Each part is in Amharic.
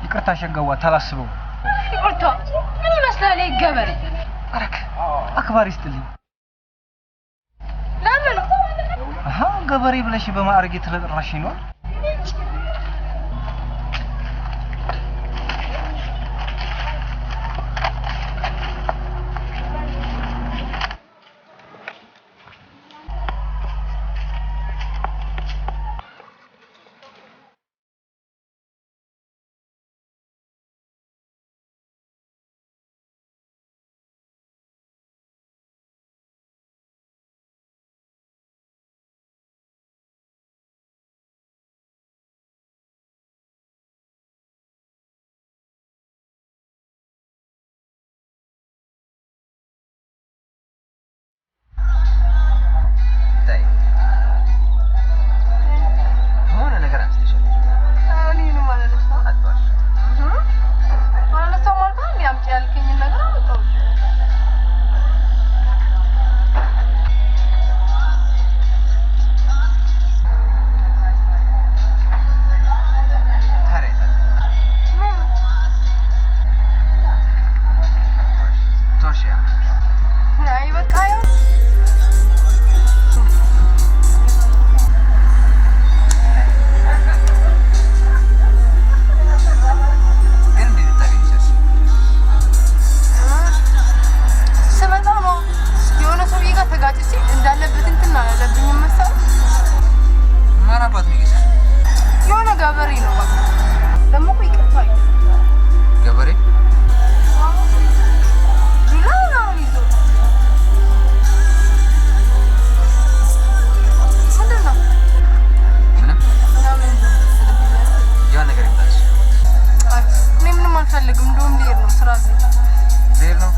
ይቅርታ ሸጋዋ ታላስበው። ይቅርታ ምን ይመስላል ይሄ ገበሬ? አረክ አክባሪ ይስጥልኝ። ለምን? አሃ ገበሬ ብለሽ በማዕረግ የተለጠራሽኝ ነው። ይታይ የሆነ ነገር አንስተሻል። እኔንም አላነሳሁም። አትዋሽ። አላነሳሁም አልኩህ እንዴ? አምጪ ያልከኝን ነገር አመጣሁልህ። ታዲያ የት አለ? ምን? አትዋሽ። አይ በቃ ያው ግን እንዴት ልታገኝ ቻልሽ? ስመጣ ነው የሆነ ሰውዬ ጋር ተጋጭቼ እንዳለበት እንትን አላለብኝም መሰለኝ። ማን አባቱ ነው የገዛሽ? የሆነ ገበሬ ነው በቃ። ደግሞ እኮ ይቅርታ አይልም። ገበሬ? ዱላ ምናምን ይዞ ምንድን ነው ምንም ምናምን ትልብኛለህ? የሆነ ነገር ይምጣልሽ። አይ እኔ ምንም አልፈልግም። እንደውም ልሄድ ነው፣ ስራ አለኝ። ልሄድ ነው።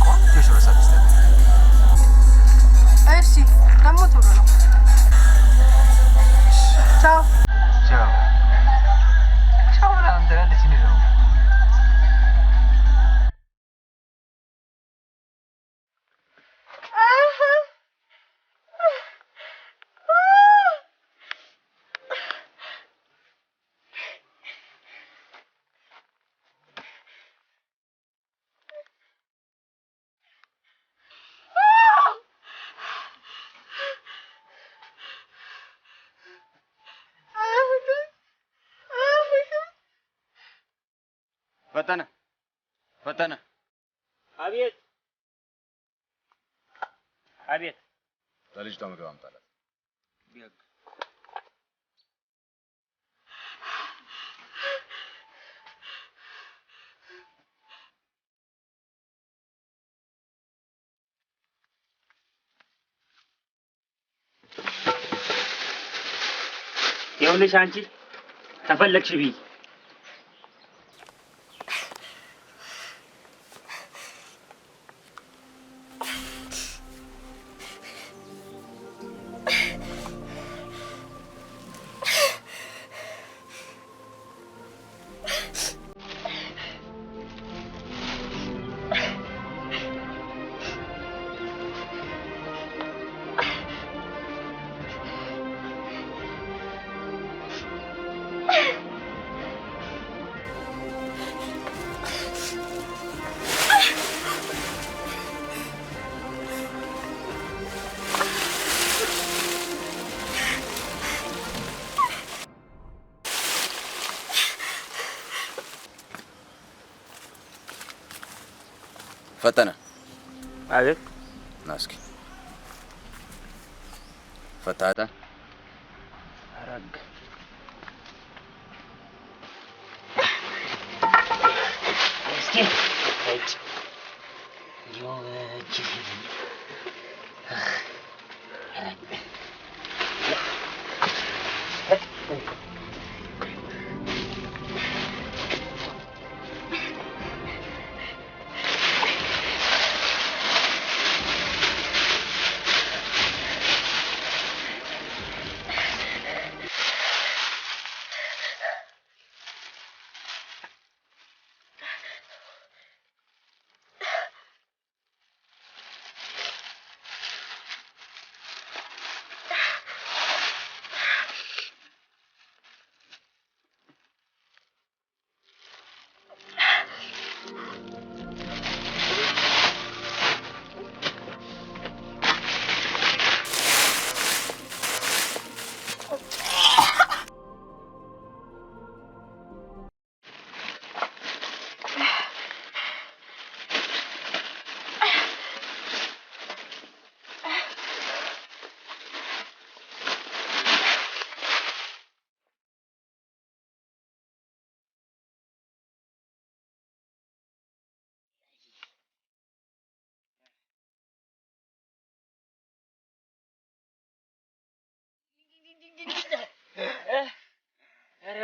ቆንጆ ሽሮ ሰርተሽ ጠብቂኝ። እሺ ደግሞ ቶሎ ነው። ቻው። ቻው ቻው ምናምን ትላለች። እንዴ ነው? ፈጠነ ፈጠነ። አቤት አቤት። ለልጅቷ ምግብ አምጣላት። ይኸውልሽ አንቺ ተፈለግሽ ብይ። ፈጠነ አቤት። ና እስኪ ፈታታ። አረግ እስኪ እጭ እጅ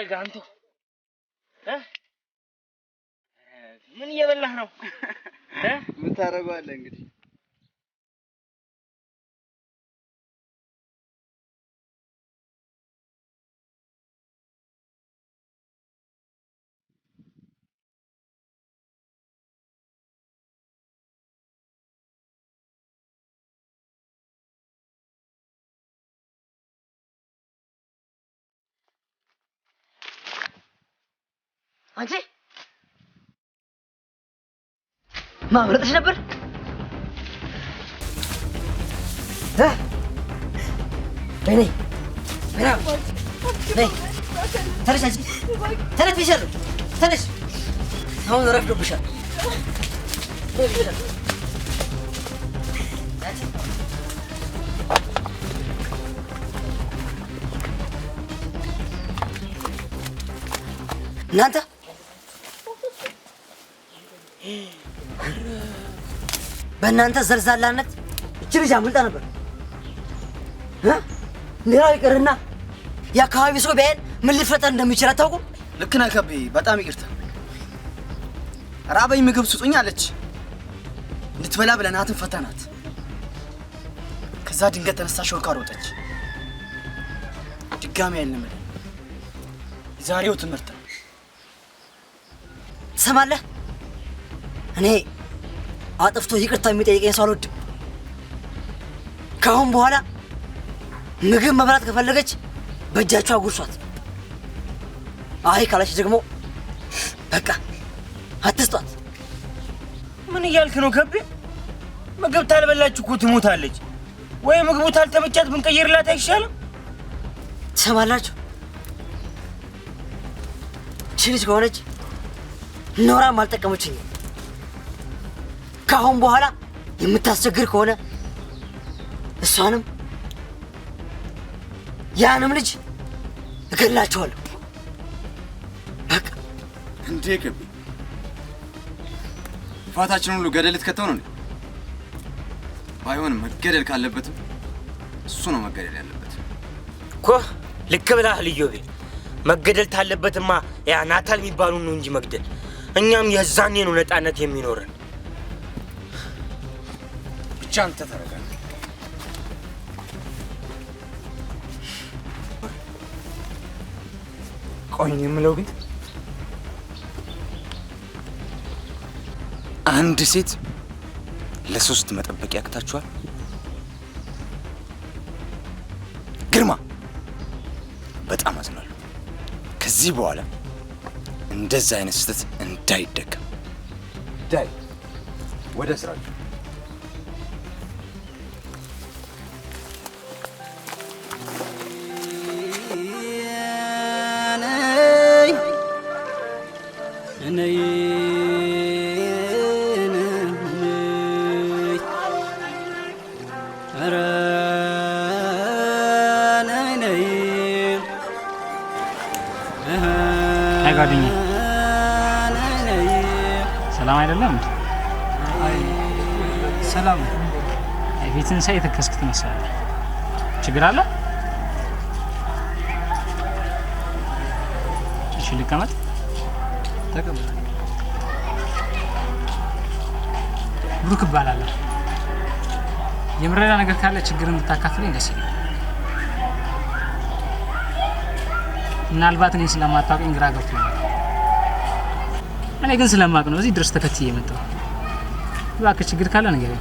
ረጋ አንተ ምን እየበላህ ነው? ምን ታደርገዋለህ እንግዲህ። አንቺ ማምረጥሽ ነበር። ነይ ነይ፣ ተነሽ፣ አንቺ ተነሽ ብዬሻለሁ። ተነሽ፣ አሁን ረፍዶብሻል። እናንተ በእናንተ ዘልዛላነት እቺ ልጅ አምልጣ ነበር። ሌላው ይቅርና የአካባቢ ሰው ቢያየን ምን ሊፈጠር እንደሚችል አታውቁም? ልክ ነህ ከቤ፣ በጣም ይቅርታ። ራበኝ ምግብ ስጡኝ አለች። እንድትበላ ብለናትን ፈተናት። ከዛ ድንገት ተነሳ ሾልካ ሮጠች። ድጋሚ አይለመደን። የዛሬው ትምህርት ነው። ትሰማለህ? እኔ አጥፍቶ ይቅርታ የሚጠይቀኝ ሰው አልወድም። ከአሁን በኋላ ምግብ መብላት ከፈለገች በእጃችሁ አጉርሷት። አይ ካላች ደግሞ በቃ አትስጧት። ምን እያልክ ነው ከቤ? ምግብ ታልበላችሁ እኮ ትሞታለች። ወይ ምግቡ ታልተመቻት ብንቀይርላት አይሻልም? ትሰማላችሁ? እቺ ልጅ ከሆነች ኖራም አልጠቀመችኝም። ከአሁን በኋላ የምታስቸግር ከሆነ እሷንም ያንም ልጅ እገድላቸዋለሁ። በቃ እንዴ ከቤ፣ ልፋታችንን ሁሉ ገደል ልትከተው ነው እንዴ? ባይሆን መገደል ካለበትም እሱ ነው መገደል ያለበት እኮ። ልክ ብለሃል ኢዮቤ። መገደል ታለበትማ ያ ናታል የሚባሉ ነው እንጂ መግደል። እኛም የዛኔ ነው ነፃነት የሚኖረን። ብቻ አንተ ተረጋጋ። ቆይ የምለው ግን አንድ ሴት ለሶስት መጠበቅ ያቅታችኋል? ግርማ፣ በጣም አዝናለሁ። ከዚህ በኋላ እንደዛ አይነት ስህተት እንዳይደገም። ዳይ ወደ ስራችሁ። አይ ጓደኛዬ፣ ሰላም አይደለም? አይ ሰላም። ፊትን ሳይ የተከስክ ትመስላለህ። ችግር አለ? እሺ ልቀመጥ? ተቀመጥ። ብሩክ እባላለሁ። የምረዳ ነገር ካለ ችግርን ብታካፍለኝ ደስ ይለኛል። ምናልባት እኔን ስለማታውቀኝ ግራ ገብቶኛል። እኔ ግን ስለማውቅ ነው እዚህ ድረስ ተከትዬ የመጣሁት። እባክህ ችግር ካለ ንገረኝ።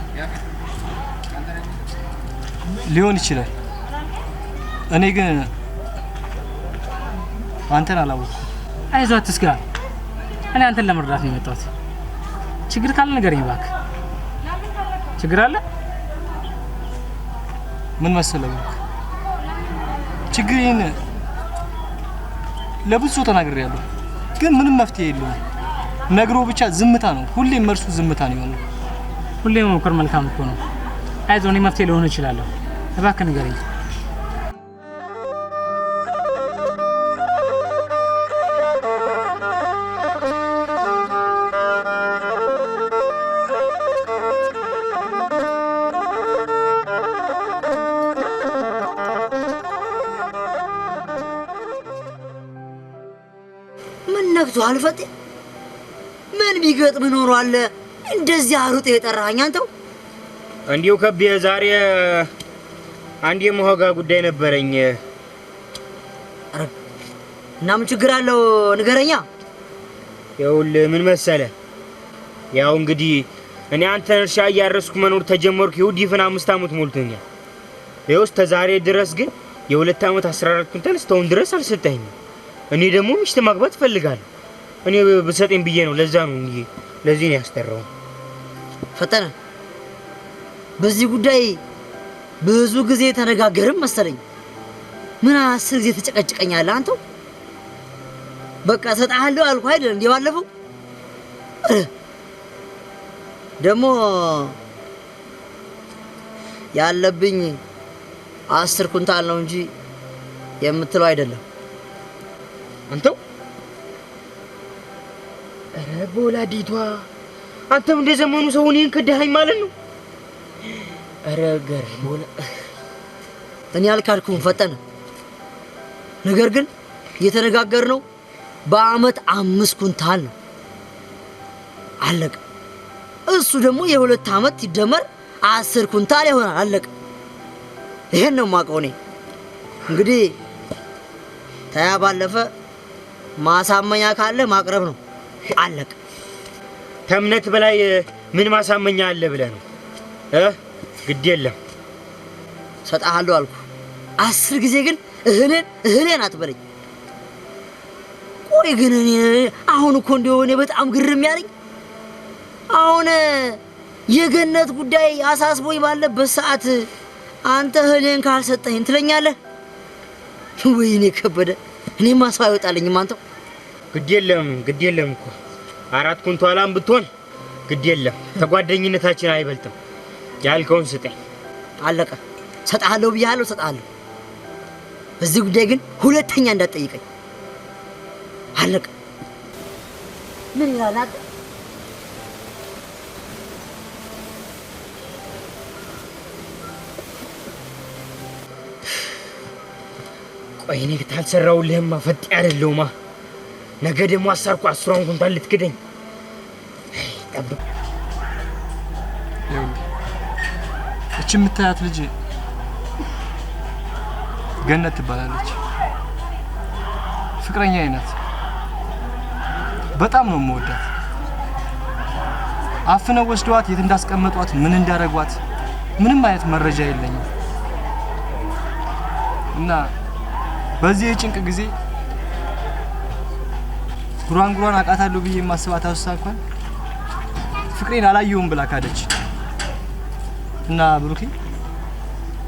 ሊሆን ይችላል። እኔ ግን አንተን አላወቅኩም። አይዞህ አትስጋ። እኔ አንተን ለመርዳት ነው የመጣሁት። ችግር ካለ ንገረኝ እባክህ። ችግር አለ? ምን መሰለህ ብሩክ፣ ችግሬን ለብዙ ሰው ተናግሬያለሁ፣ ግን ምንም መፍትሄ የለውም። ነግሮ ብቻ ዝምታ ነው። ሁሌም መልሱ ዝምታ ነው የሆነው። ሁሌም መሞከር መልካም እኮ ነው። አይዞህ፣ እኔ መፍትሄ ልሆን እችላለሁ። እባክህ ንገረኝ። ነክቶሃል ፈጤ? ምን ቢገጥም ኖሯል እንደዚህ አሩጥ የጠራኸኝ አንተው? እንዲሁ ከቤ ዛሬ አንድ የመሆጋ ጉዳይ ነበረኝ። አረ እና ምን ችግር አለው ንገረኛ። ይኸውልህ ምን መሰለህ፣ ያው እንግዲህ እኔ አንተን እርሻ እያረስኩ መኖር ተጀመርኩ ይኸው ዲፍን 5 ዓመት ሞልቶኛል። ይኸው እስከ ዛሬ ድረስ ግን የ2 ዓመት 14 ኩንታል እስካሁን ድረስ አልሰጠኸኝም። እኔ ደግሞ ሚስት ማግባት እፈልጋለሁ። እኔ ብሰጠኝ ብዬ ነው። ለዛ ነው እንጂ ለዚህ ነው ያስጠራው። ፈጠነ፣ በዚህ ጉዳይ ብዙ ጊዜ ተነጋገርም መሰለኝ። ምን 10 ጊዜ ተጨቀጭቀኛለህ አንተው? በቃ እሰጥሃለሁ አልኩህ አይደል እንዴ ባለፈው? ደግሞ ያለብኝ 10 ኩንታል ነው እንጂ የምትለው አይደለም። አንተው ኧረ በወላዲቷ አንተም እንደ ዘመኑ ሰው እኔን ከዳኸኝ ማለት ነው። ኧረ ገርሞላ እኔ አልካድኩም ፈጠነ። ነገር ግን የተነጋገርነው በአመት 5 ኩንታል ነው። አለቀ። እሱ ደግሞ የ2 ዓመት ሲደመር 10 ኩንታል ይሆናል። አለቀ። ይሄን ነው የማውቀው እኔ። እንግዲህ ታያ ባለፈ ማሳመኛ ካለ ማቅረብ ነው። አለቀ። ከእምነት በላይ ምን ማሳመኛ አለ ብለህ ነው? ግድ የለም ሰጣሃለሁ አልኩ። 10 ጊዜ ግን እህሌን እህሌን አትበለኝ። ቆይ ግን እኔ አሁን እኮ እንደው እኔ በጣም ግርም ያለኝ አሁን የገነት ጉዳይ አሳስቦኝ ባለበት ሰዓት አንተ እህሌን ካልሰጠኸኝ ትለኛለህ? ወይኔ ከበደ፣ እኔማ ሰው አይወጣልኝም አንተው። ግድ የለም ግድ የለም እኮ 4 ኩንታላም ብትሆን ግድ የለም ተጓደኝነታችን አይበልጥም። ያልከውን ስጠኝ። አለቀ። ሰጣለሁ ብያለሁ፣ ሰጣለሁ። በዚህ ጉዳይ ግን ሁለተኛ እንዳትጠይቀኝ። አለቀ። ምን ይላል አንተ? ቆይ እኔ ካልሰራሁልህማ ፈጤ አይደለሁማ። ነገ ደግሞ አሳርኩ 10 ኩንታል ልትክደኝ። ጠብቅ። እቺ የምታያት ልጅ ገነት ትባላለች። ፍቅረኛዬ ናት። በጣም ነው የምወዳት። አፍነው ወስደዋት የት እንዳስቀመጧት ምን እንዳረጓት ምንም አይነት መረጃ የለኝም። እና በዚህ የጭንቅ ጊዜ ጉራንጉራን አቃታለሁ ብዬ የማስባት አውሳ እንኳን ፍቅሬን አላየሁም ብላ ካደች። እና ብሩኬ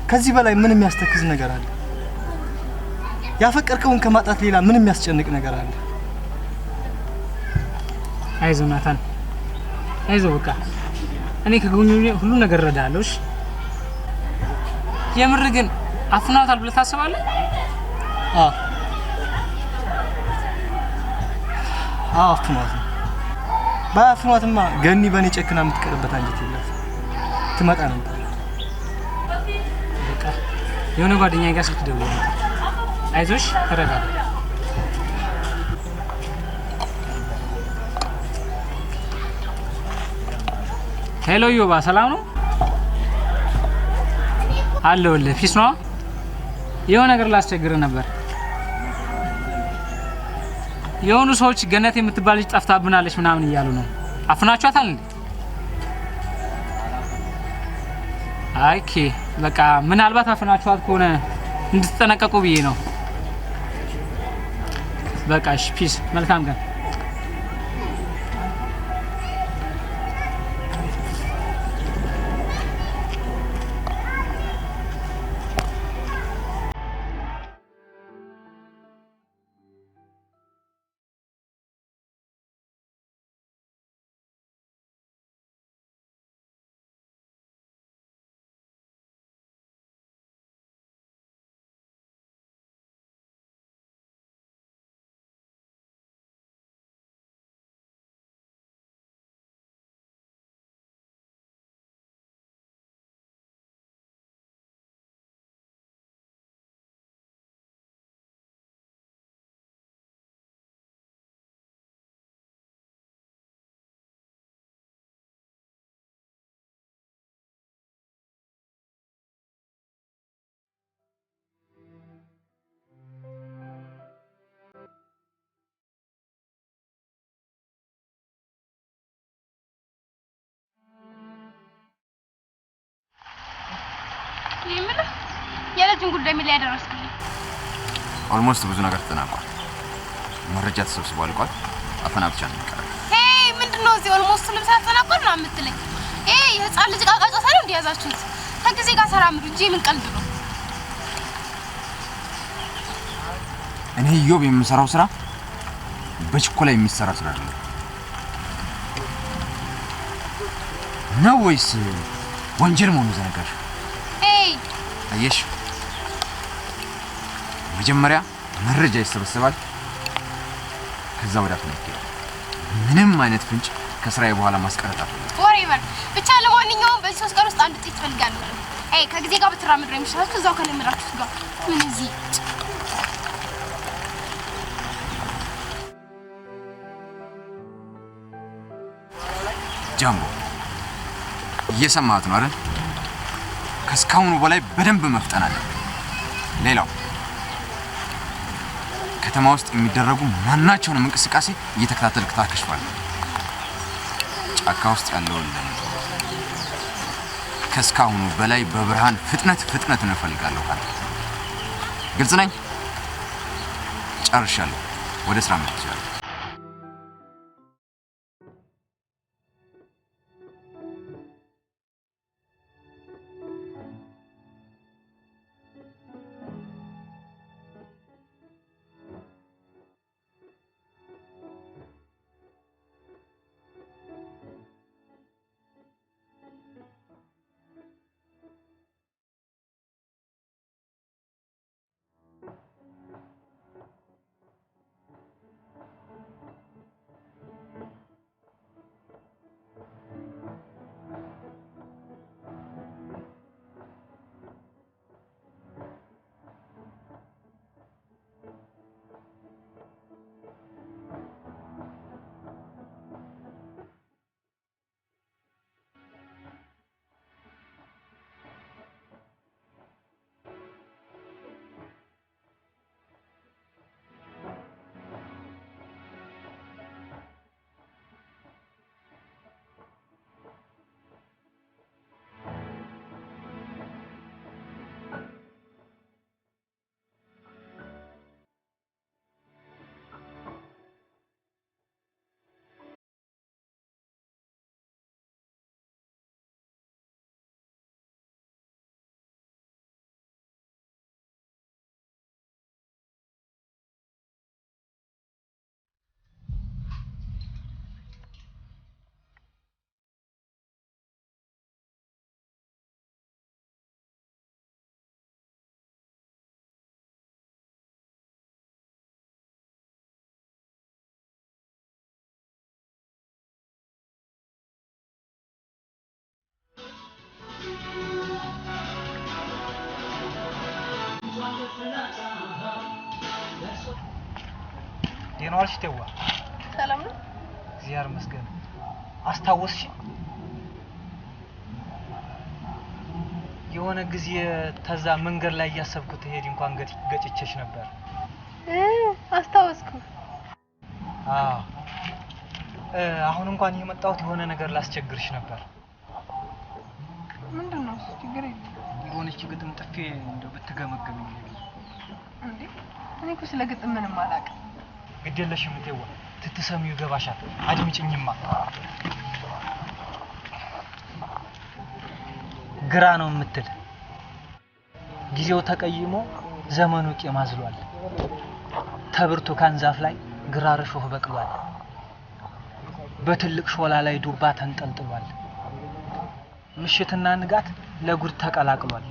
ከዚህ በላይ ምን የሚያስተክዝ ነገር አለ? ያፈቀርከውን ከማጣት ሌላ ምን የሚያስጨንቅ ነገር አለ? አይዞህ ናታን፣ አይዞህ በቃ እኔ ከጎኑ ሁሉ ነገር እረዳለሁ። እሺ የምር ግን አፍናታል ብለህ ታስባለህ? አዎ አፍኗት ነው። ባያፍኗትማ ገኒ በእኔ ጨክና የምትቀርበት አንጀት የላት። ትመጣ ነበር። በቃ የሆነ ጓደኛዬ ጋር ስልክ ደውዬ ነበር። አይዞሽ ተረጋጋ። Hello ዮባ፣ ሰላም ነው? አለሁልህ። Peace ነዋ። የሆነ ነገር ላስቸግርህ ነበር። የሆኑ ሰዎች ገነት የምትባል ልጅ ጠፍታብናለች ምናምን እያሉ ነው። አፍናችኋታል እንዴ? Okay በቃ ምናልባት አፍናችኋት ከሆነ እንድትጠነቀቁ ብዬ ነው። በቃ እሺ፣ peace፣ መልካም ቀን። እኔ የምልህ የልጁን ጉዳይ ምን ላይ ያደረስክልኝ? Almost ብዙ ነገር ተጠናቋል። መረጃ ተሰብስቦ አልቋል። አፈና ብቻ ነው የሚቀረው። Hey ምንድነው እዚህ almost ሁሉም ሳያጠናቋል ምናምን የምትለኝ? ይሄ የህፃን ልጅ ዕቃ ዕቃ ጨዋታ ነው እንዴ ያዛችሁት? ከጊዜ ጋር ተራምዱ እንጂ የምን ቀልድ ነው? እኔ ኢዮብ የምሰራው ስራ በችኮላ የሚሰራ ስራ አይደለም። ነው ወይስ ወንጀል መሆኑ ዘነጋሽ? Hey አየሽ፣ መጀመሪያ መረጃ ይሰበሰባል፣ ከዛ ወደ አፈና ይኬዳል። ምንም አይነት ፍንጭ ከስራዬ በኋላ ማስቀረት አልፈልግም። Whatever ብቻ ለማንኛውም በዚህ 3 ቀን ውስጥ አንድ ውጤት እፈልጋለሁ። Hey ከጊዜ ጋር ብትራምዱ ነው የሚሻላችሁ፣ እዛው ከለመዳችሁት ጋር ምን እዚህ ጃምቦ እየሰማሃት ነው አይደል? ከእስካሁኑ በላይ በደንብ መፍጠን አለብን። ሌላው ከተማ ውስጥ የሚደረጉ ማናቸውንም እንቅስቃሴ እየተከታተልክ ታከሽፋለህ። ጫካ ውስጥ ያለውን ለመተው ከእስካሁኑ በላይ በብርሃን ፍጥነት ፍጥነቱን እፈልጋለሁ ካለ ግልጽ ነኝ? ጨርሻለሁ። ወደ ስራ መሄድ ትችላለህ። ደህና ዋልሽ ቴዋ? ሰላም ነው? እግዚአብሔር ይመስገን። አስታወስሽ? የሆነ ጊዜ ተዛ መንገድ ላይ እያሰብኩት ሄድ እንኳን ገጭቼሽ ነበር። አስታወስኩ። አዎ። አሁን እንኳን የመጣሁት የሆነ ነገር ላስቸግርሽ ነበር። ምንድነው እሱ? ችግር የለም። የሆነች ግጥም ጥፌ እንደው ብትገመግሚኝ ብዬ። እንዴ እኔ እኮ ስለ ግጥም ምንም አላውቅም። ግድ የለሽም ቴዋ፣ ትትሰሚው ይገባሻል። አድምጪኝማ። ግራ ነው የምትል ጊዜው ተቀይሞ ዘመኑ ቂም አዝሏል። ተብርቱካን ዛፍ ላይ ግራር እሾህ በቅሏል። በትልቅ ሾላ ላይ ዱባ ተንጠልጥሏል። ምሽትና ንጋት ለጉድ ተቀላቅሏል።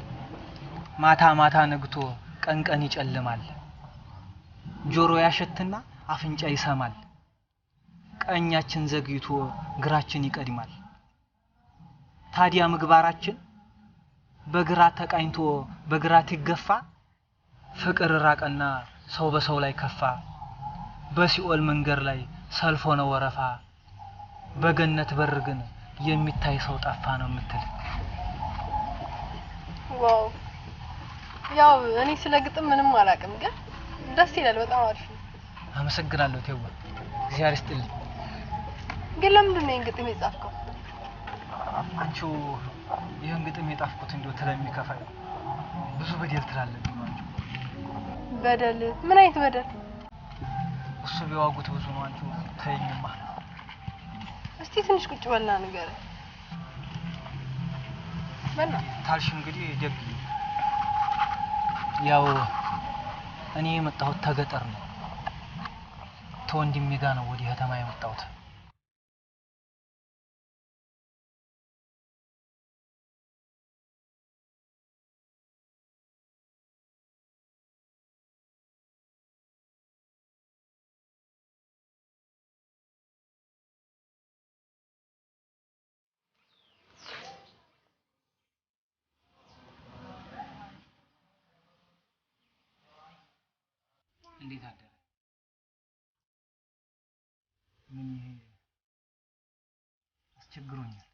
ማታ ማታ ነግቶ ቀን ቀን ይጨልማል። ጆሮ ያሸትና አፍንጫ ይሰማል። ቀኛችን ዘግይቶ ግራችን ይቀድማል። ታዲያ ምግባራችን በግራ ተቃኝቶ በግራ ይገፋ። ፍቅር ራቀና ሰው በሰው ላይ ከፋ። በሲኦል መንገድ ላይ ሰልፍ ሆነ ወረፋ። በገነት በር ግን የሚታይ ሰው ጠፋ ነው የምትል። Wow! ያው እኔ ስለ ግጥም ምንም አላውቅም፣ ግን ደስ ይላል። በጣም አሪፍ ነው። አመሰግናለሁ ቴዋ፣ እግዚአብሔር ይስጥልኝ። ግን ለምንድን ነው ይሄን ግጥም የጻፍከው? አንቺው ይህን ግጥም የጣፍኩት እንደው ስለሚከፋኝ ብዙ በደል ትላለብኝ ነው አንቺ። በደል? ምን አይነት በደል? እሱ ቢዋጉት ብዙ ነው አንቺ። ተይኝማ። እስቲ ትንሽ ቁጭ በልና ንገረኝ። በልና። ታልሽ እንግዲህ ደግ። ያው እኔ የመጣሁት ተገጠር ነው። ተወንድሜ ጋር ነው ወዲህ ከተማ የመጣሁት። እንዴት አደረ? ምን ይሄ አስቸግሮኛል።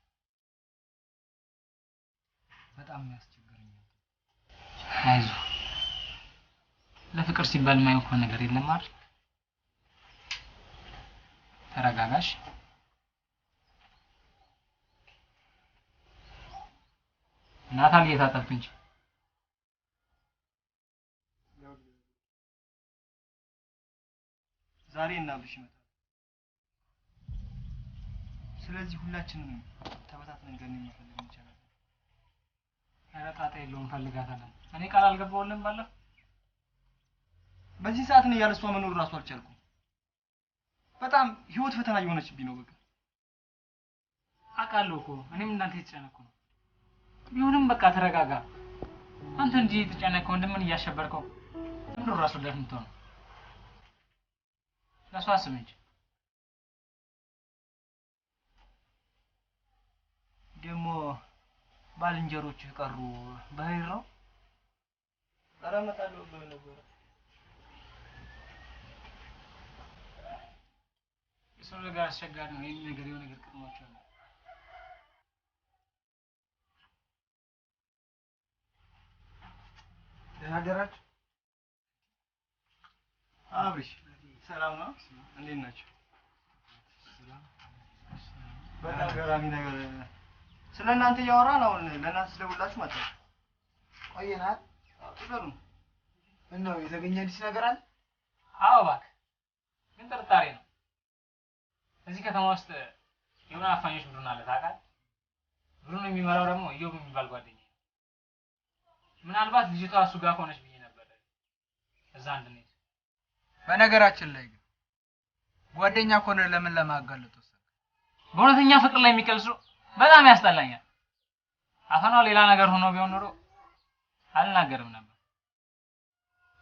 በጣም ነው ያስቸግረኛል። አይዞህ፣ ለፍቅር ሲባል የማይሆን ነገር የለም አይደል? ተረጋጋሽ። ናታል እየታጠብክ እንጂ። ዛሬ እና አብርሽ ይመጣል። ስለዚህ ሁላችንም ተበታትነን ገኒ መፈለግ እንችላለን። ኧረ ጣጣ የለውም፣ እንፈልጋታለን። እኔ ቃል አልገባሁልህም ባለፈው? በዚህ ሰዓት እኔ ያለ እሷ መኖር እራሱ አልቻልኩም። በጣም ህይወት ፈተና እየሆነችብኝ ነው። በቃ አውቃለሁ እኮ፣ እኔም እንዳንተ የተጨነቅኩ ነው። ቢሆንም በቃ ተረጋጋ። አንተ እንዲህ የተጨነቅከው ወንድምን እያሸበርከው ለምንድን ነው ራስ ወዳድ የምትሆነው? ለእሷ አስብ እንጂ። ደግሞ ባልንጀሮችህ ቀሩ በህይር ነው? ኧረ እመጣለሁ ብሎኝ ነበረ። የሰው ነገር አስቸጋሪ ነው። ይህን ነገር የሆነ ነገር ቀድሟቸው ነው። ደህና አደራችሁ? አብርሽ ሰላም ነው? እንዴት ናችሁ? በጣም ገራሚ ነገር ስለ እናንተ እያወራን አሁን ለእናንተ ስደውልላችሁ መጣሁ። ቆየናል። ጥሩ። ምነው የተገኘ አዲስ ነገር አለ? አዎ እባክህ፣ ግን ጥርጣሬ ነው። እዚህ ከተማ ውስጥ የሆነ አፋኞች ቡድን አለ ታውቃለህ? ቡድኑን የሚመራው ደግሞ ኢዮብ የሚባል ጓደኛዬ ነው። ምናልባት ልጅቷ እሱ ጋር ከሆነች ብዬ ነበር እዛ እንድንሄድ። በነገራችን ላይ ግን ጓደኛ ከሆነ ለምን ለማጋለጥ ወሰንክ? በእውነተኛ ፍቅር ላይ የሚቀልድ ሰው በጣም ያስጠላኛል። አፈናው ሌላ ነገር ሆኖ ቢሆን ኖሮ አልናገርም ነበር።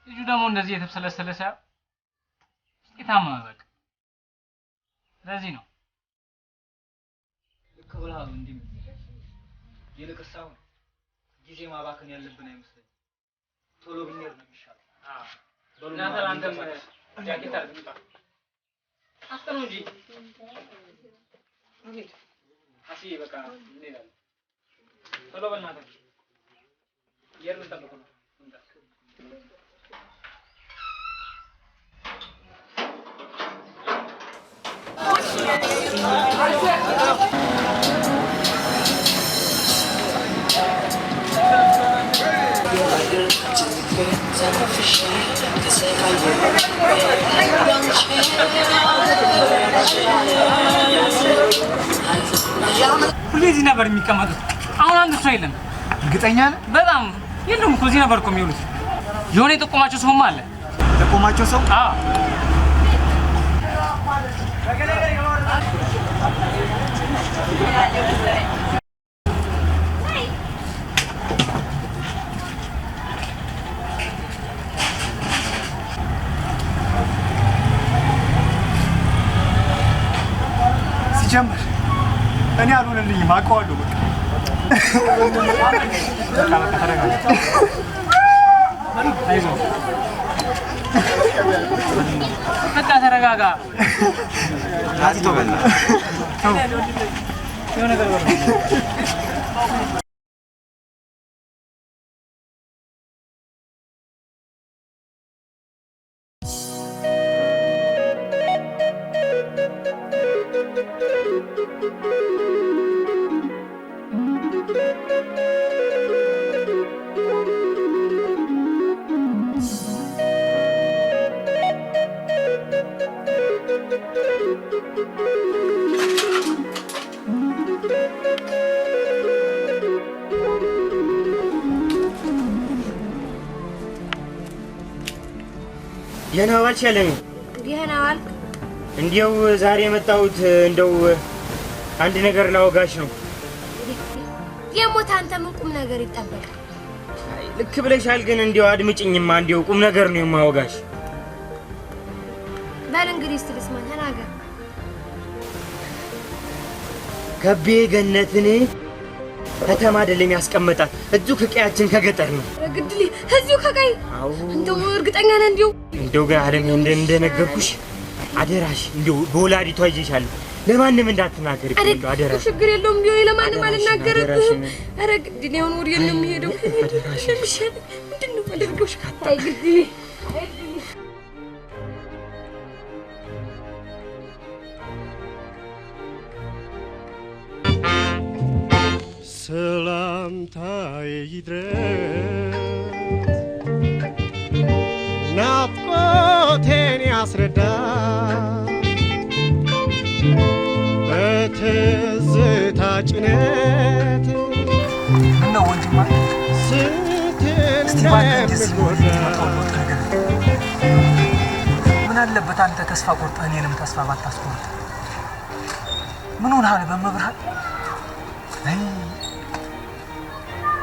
ልጁ ደግሞ እንደዚህ የተብሰለሰለ ሳይሆን ውስጤ ታመመ በቃ። ለዚህ ነው። ልክ ብለሃል ወንድሜ። ይልቅስ አሁን ጊዜ ማባከን ያለብን አይመስለኝም። ቶሎ ብንሄድ ነው የሚሻለው። ናታን አንተም ጃኬት አድርግ ውጣ። አፍጥነው እንጂ። አስዬ በቃ እንሄዳለን። ቶሎ በል ናታን። እየሄድን ጠብቁ ነው። ሁሌ እዚህ ነበር የሚቀመጡት። አሁን አንድ ሰው የለም። እርግጠኛ ነህ? በጣም የሉም እኮ፣ እዚህ ነበር እኮ የሚውሉት። የሆነ የጠቆማቸው ሰውማ አለ። የጠቆማቸው ሰው? አዎ። ሲጀምር እኔ አልሆነልኝም፣ አውቀዋለሁ። በቃ በቃ ተረጋጋ። አይዞህ በቃ ተረጋጋ። ናቲ ተው በእናትህ። ተው የሆነ ነገር በለው። ደህና ዋልሽ አለሜ። ደህና ዋልክ? እንዲያው ዛሬ የመጣሁት እንደው አንድ ነገር ላወጋሽ ነው። የሞት አንተ ምን ቁም ነገር ይጠበቃል? አይ ልክ ብለሻል፣ ግን እንዲያው አድምጭኝማ፣ እንዲያው ቁም ነገር ነው የማወጋሽ። በል እንግዲህ እስቲ ልስማ፣ ተናገር። ከቤ ገነትን ከተማ አይደለም ያስቀመጣት፣ እዚሁ ከቀያችን ከገጠር ነው። ግድሊ እዚሁ ከቀይ? እንደው እርግጠኛ ነህ? እንደው እንደው ግን አለሜ እንደነገርኩሽ አደራሽ፣ እንደው በወላዲቷ ይዤሻለሁ፣ ለማንም እንዳትናገሪ። እንደው አደራሽ። ችግር የለውም ቢሆን ለማንም አልናገርብህም። ኧረ ግድሊ አሁን ወዴት ነው የምሄደው? አደራሽ። ምንድን ነው የማደርገው? አይ ግድሊ ሰላምታዬ ይድረስ ናፍቆቴን ያስረዳ በትዝታ ጭነት። ምነው ወንድማ እስቲ እባክህ እንደዚህ የምትመጣው ለውጥ ነገር ምን አለበት? አንተ ተስፋ ቆርጠህ እኔንም ተስፋ ባታስቆርጥ። ምን ሆነሃል? በመብርሃን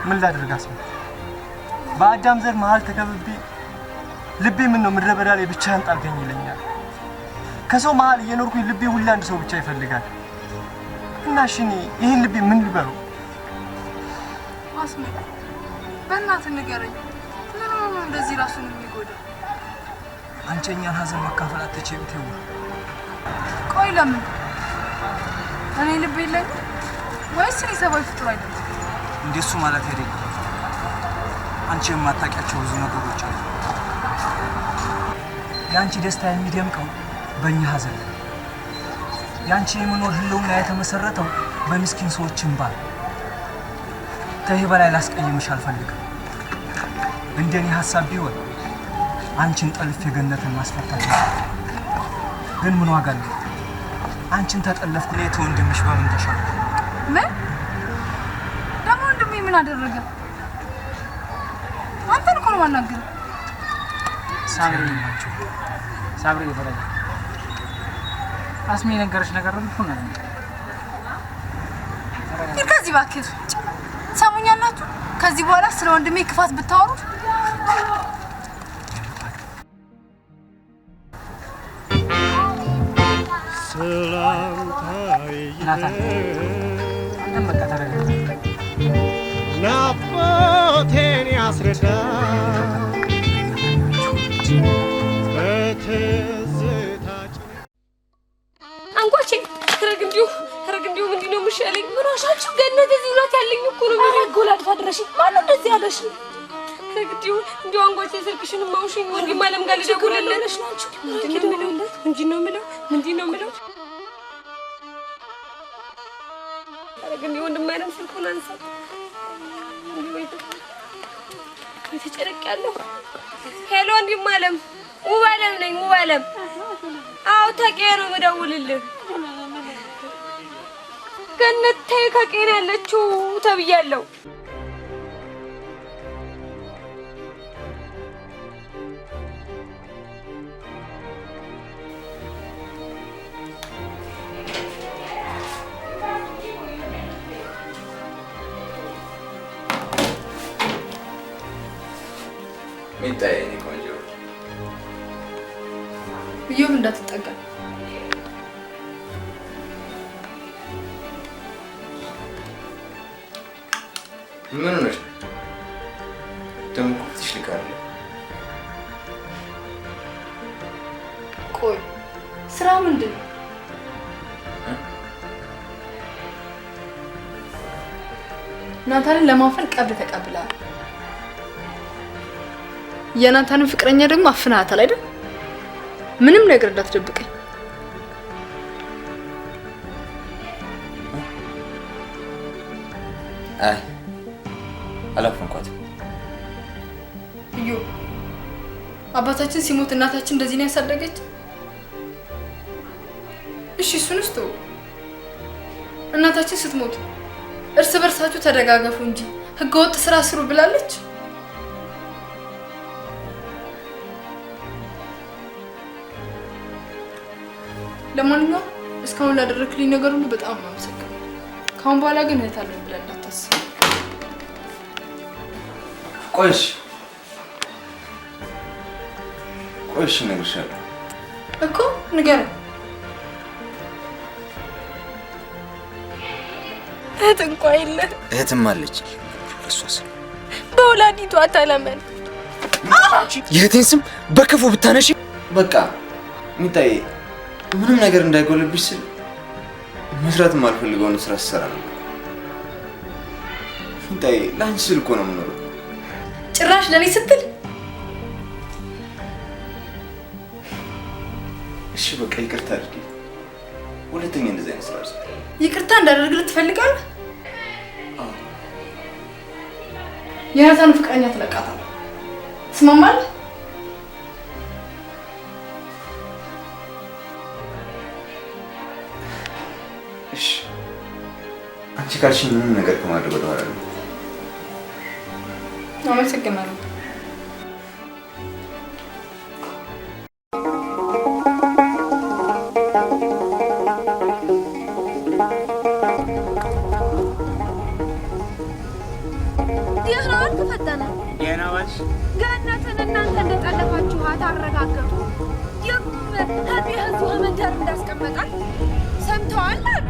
ምን ላድርግ አስማ? በአዳም ዘር መሃል ተከብቤ ልቤ ምን ነው ምድረ በዳ ላይ ብቻህን ጣልከኝ ይለኛል። ከሰው መሃል እየኖርኩኝ ልቤ ሁሌ አንድ ሰው ብቻ ይፈልጋል። እና እሺ እኔ ይህን ልቤ ምን ልበለው? አስማ በእናትህ ንገረኝ፣ ምን ሆኖ ነው እንደዚህ ራሱን የሚጎዳው? አንቺ የእኛን ሀዘን መካፈል አትችይም ተይው። ቆይ ለምን? እኔ ልብ የለኝም ወይስ እኔ ሰብአዊ ፍጡር አይደለም? እንደሱ ማለት አይደለም። አንቺ የማታውቂያቸው ብዙ ነገሮች አሉ። የአንቺ ደስታ የሚደምቀው በእኛ ሀዘን ነው። የአንቺ የመኖር ህልውና የተመሰረተው በምስኪን ሰዎች እንባ ነው። ከይህ በላይ ላስቀይምሽ አልፈልግም። እንደኔ ሀሳብ ቢሆን አንቺን ጠልፌ ገነትን ማስፈታት ነው። ግን ምን ዋጋ አለው? አንቺን ተጠለፍኩ እኔ ተወንድምሽ በምን ተሻልኩ? ምን ደግሞ ወንድሜ ምን አደረገ? አንተን እኮ ነው የማናግረው። ሳብሪ ናቸው። ሳብሪ ተረጋጋ። አስሜ የነገረች ነገር ነው እኮ ነው። ከዚህ እባክህ ትሰሙኛላችሁ? ከዚህ በኋላ ስለ ወንድሜ ክፋት ብታወሩ ናታን አንተም በቃ ተረጋጋ። ናፍቆቴን ያስረዳ በትዝታ አንጓቼ ረግ እንዲሁ ረግ እንዲሁ ምንድን ነው የሚሻለኝ? ምን ሆንሻችሁ? ገነት እዚህ ናት ያለኝ እኮ ነው። ኧረ ጎላድፋ ድረሽ። ማነው እንደዚህ ያለሽ? ረግ እንዲሁ እንዲሁ አንጓቼ ስልክሽን ማውሽኝ ወንድም አለም ጋር ልደውልለት። ምንድን ነው የምለው? ምንድን ነው የምለው? ምንድን ነው የምለው? ረግ እንዲሁ ወንድም አለም ስልኩን አንሳ። ተጨነቄያለሁ። Hello ወንድም አለም፣ ውብ አለም ነኝ። ውብ አለም። አዎ ተቄ ነው የምደውልልህ። ገነት ተይ ከቄ ነው ያለችው ተብያለሁ። ሚጣዬ የእኔ ቆንጆ እዮብ እንዳትጠጋ። ምን ሆነሽ ነው? ደግሞ እኮ ፊትሽ ልክ አይደለም። ቆይ ስራ ምንድን ነው? ናታንን ለማፈን ቀብድ ተቀብለሃል። የናታንን ፍቅረኛ ደግሞ አፍናታል አይደል? ምንም ነገር እንዳትደብቀኝ። አይ አላፈንኳትም። እዩ አባታችን ሲሞት እናታችን እንደዚህ ነው ያሳደገች። እሺ እሱንስ ተው። እናታችን ስትሞት እርስ በርሳችሁ ተደጋገፉ እንጂ ህገወጥ ስራ ስሩ ብላለች። ለማንኛውም እስካሁን ላደረክልኝ ነገር ሁሉ በጣም ነው የማመሰግነው። ከአሁን በኋላ ግን እህት አለኝ ብለህ እንዳታስብ። ቆይሽ ቆይሽ እነግርሻለሁ እኮ ንገረኝ። እህት እንኳ የለህ። እህትም አለች። እሷ ስም በወላዲቷ ተለመን። የእህቴን ስም በክፉ ብታነሺ በቃ ሚጣዬ፣ ምንም ነገር እንዳይጎልብሽ ስል መስራት የማልፈልገውን ስራ ስሰራ ነበር። ሚጣዬ፣ ለአንቺ ስል እኮ ነው የምኖረው። ጭራሽ ለእኔ ስትል? እሺ በቃ ይቅርታ አድርጊ። ሁለተኛ እንደዚህ አይነት ስራ አልሰራም። ይቅርታ እንዳደርግልህ ትፈልጋለህ? የናታን ፍቅረኛ ትለቃታለህ። ትስማማለህ? እሺ አንቺ ካልሽኝ ምንም ነገር ከማድረግ ወደኋላ አልልም። አመሰግናለሁ። ደህና ዋልክ ፈጠነ። ደህና ዋልሽ። ገነትን እናንተ እንደጠለፋችኋት አረጋገጡ። ደግሞም ከዚህ መንደር እንዳስቀመጣት ሰምተዋል አሉ።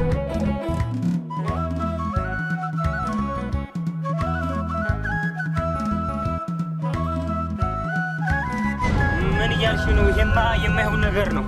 ምን እያልሽ ነው? ይሄማ የማይሆን ነገር ነው።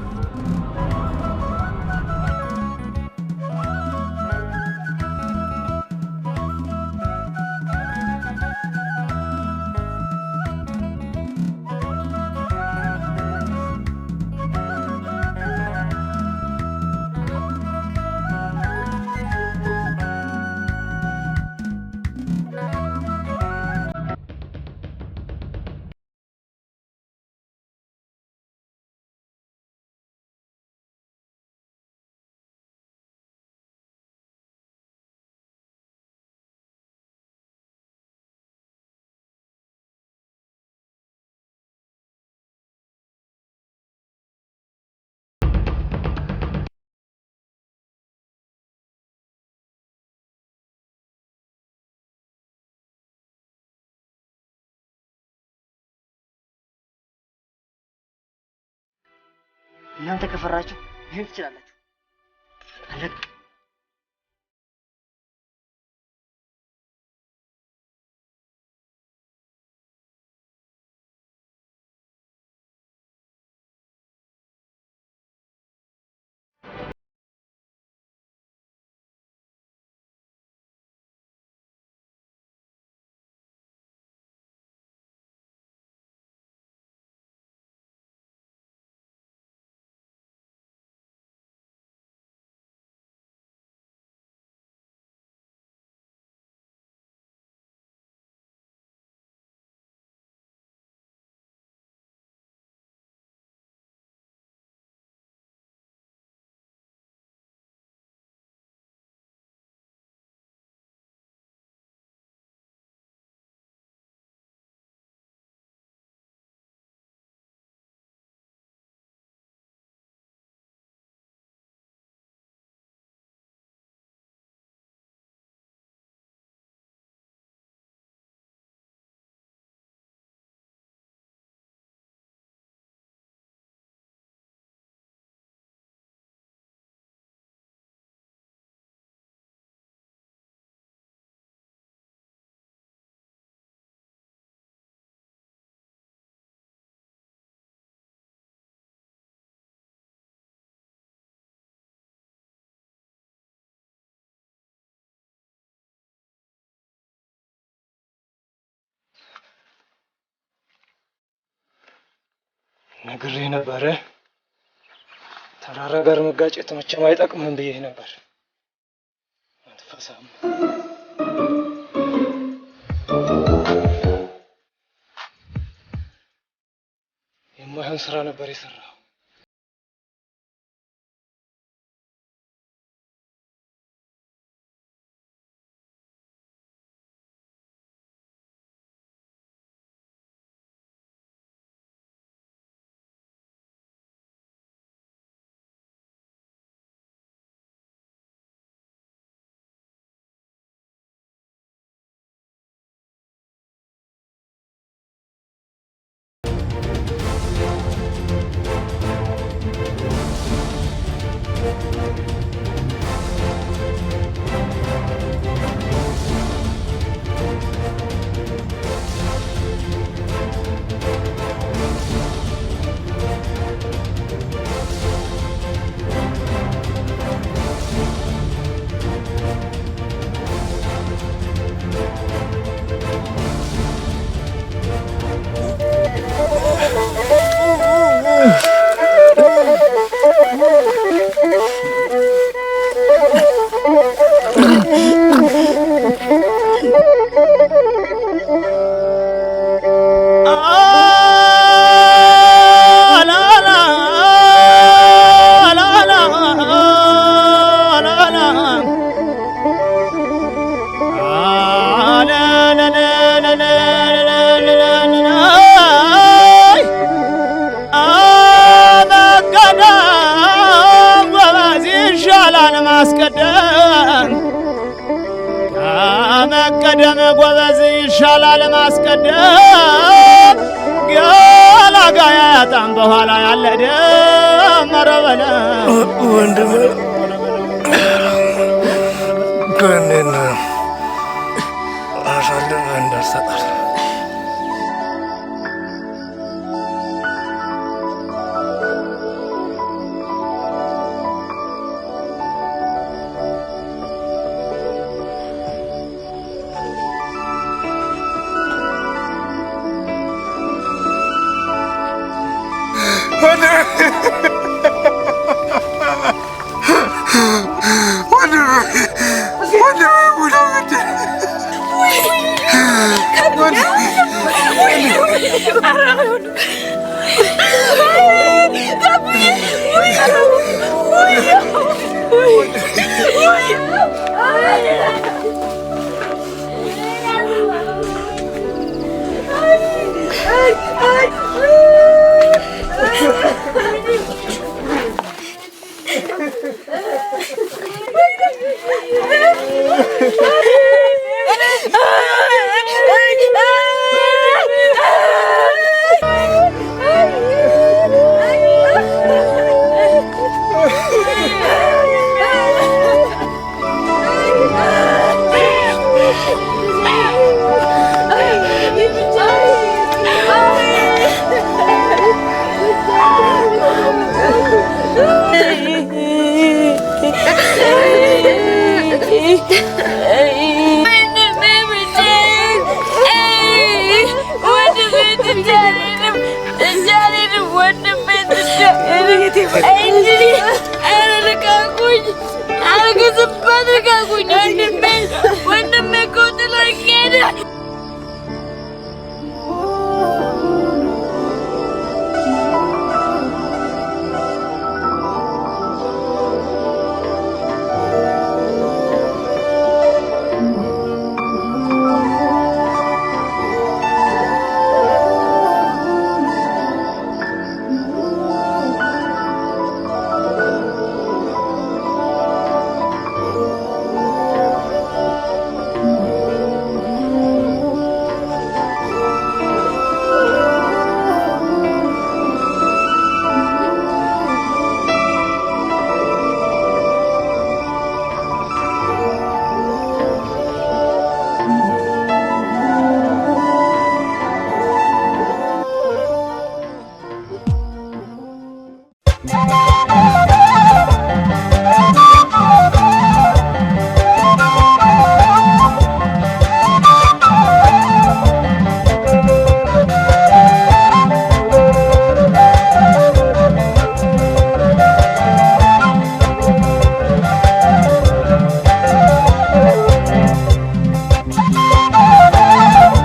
እናንተ ከፈራችሁ ይህን ትችላላችሁ። አለቅ ነግሬህ ነበረ። ተራራ ጋር መጋጨት መቼም አይጠቅምህም ብዬህ ነበር። አትፈሳም። የማይሆን ስራ ነበር የሰራው። ከመቀደም ጎበዝ ይሻላል ማስቀደም። ገላጋይ አያጣም በኋላ ያለ ደም። ኧረ በለው ወንድሜ፣ ገኔን አሳልፈህ እንዳትሰጣት።